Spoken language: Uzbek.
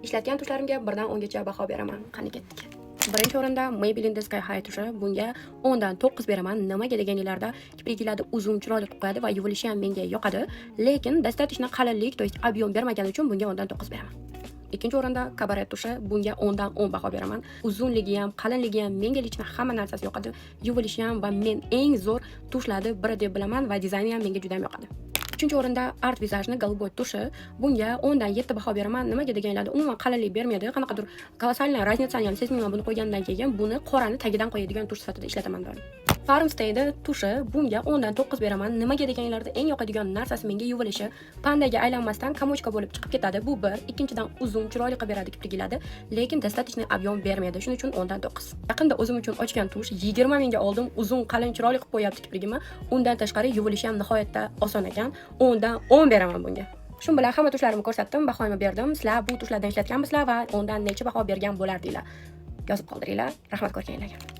Ishlatgan tushlarimga 1 dan 10gacha baho beraman. Qani, ketdik. Birinchi o'rinda Maybelline Sky High tushi. Bunga 10 dan 9 beraman. Nimaga deganinglarda, kipriklarni uzun, chiroyli qilib qo'yadi va yuvilishi ham menga yoqadi. Lekin достаточно qalinlik, то есть объем bermagani uchun bunga 10 dan 9 beraman. Ikkinchi o'rinda Cabaret tushi. Bunga 10 dan 10 baho beraman. Uzunligi ham, qalinligi ham, menga лично hamma narsasi yoqadi. Yuvilishi ham va men eng zo'r tushlarni biri deb bilaman va dizayni ham menga juda ham yoqadi. Uchinchi o'rinda Art Visage голубой tushi. Bunga 10 dan 7 baho beraman. Nimaga deganlarda, umuman qalinlik bermaydi. Qanaqadir колоссальный разница ni ham sezmayman buni qo'ygandan keyin. Buni qorani tagidan qo'yadigan tush sifatida ishlataman doim. Farmstayda tushi. Bunga 10 dan 9 beraman. Nimaga deganlarda, eng yoqadigan narsasi menga yuvilishi. Pandaga aylanmasdan комочка bo'lib chiqib ketadi. Bu bir. Ikkinchidan, uzun, chiroyli qilib beradi kipriklarni, lekin достаточный объем bermaydi. Shuning uchun 10 dan 9. Yaqinda o'zim uchun ochgan tush, 20 mingga oldim. Uzun, qalin, chiroyli qilib qo'yapti kiprigimni. Undan tashqari, yuvilishi ham nihoyatda oson ekan. 10 dan 10 beraman bunga. Shu bilan hamma tushlarimni ko'rsatdim, bahoyimni berdim. Sizlar bu tushlardan ishlatganmisizlar va 10 dan necha baho bergan bo'lardinglar? Yozib qoldiringlar. Rahmat ko'rganinglarga.